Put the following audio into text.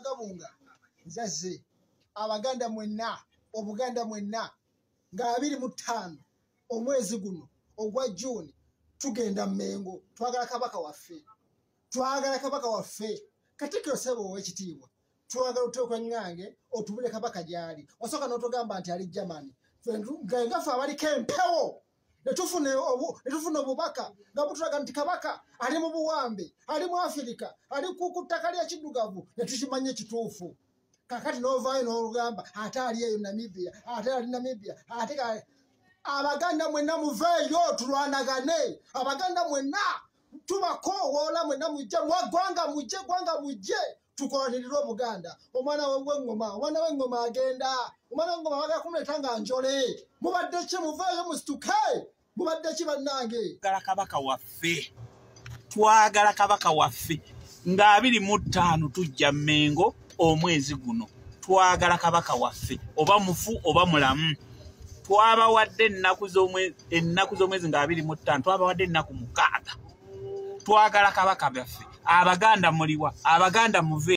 Gabunga nzaze Abaganda mwenna, Obuganda mwenna, nga 25 omwezi guno ogwa June tugenda Mmengo. Twagala kabaka waffe, twagala kabaka waffe. Katikkiro ssebo ow'ekitiibwa, twagala otuuke ŋŋange otubule kabaka gy'ali. Wasooka n'otugamba nti ali Germany, nga ffe abaliko empewo ne tufuna obubaka nga butulaga nti kabaka ali mu buwambe, ali mu Afirika, ali ku ttaka lya kiddugavu, ne tukimanya ekituufu. Kakati n'ovaayo n'olugamba ate ali eyo Namibia, ate ali Namibia, ate Abaganda mwenna muveeyo tulwanagane. Abaganda mwenna tubakoowoola, mwenna mujje, ggwanga mujje, ggwanga mujje, tukolanirire Obuganda. Omwana w'eŋŋoma, omwana w'eŋŋoma agenda, omwana w'eŋŋoma bagala kumuleeta nga njole. Mubadde ki? Muveeyo musituke. Mubadde ki bannange? Twagala kabaka waffe, twagala kabaka waffe. Nga 25 tujja Mmengo omwezi guno. Twagala kabaka waffe, oba mufu oba mulamu. Twabawadde ennaku z'omwezi nga 25, twabawadde ennaku 6. Twagala kabaka baffe. Abaganda muliwa? Abaganda muve.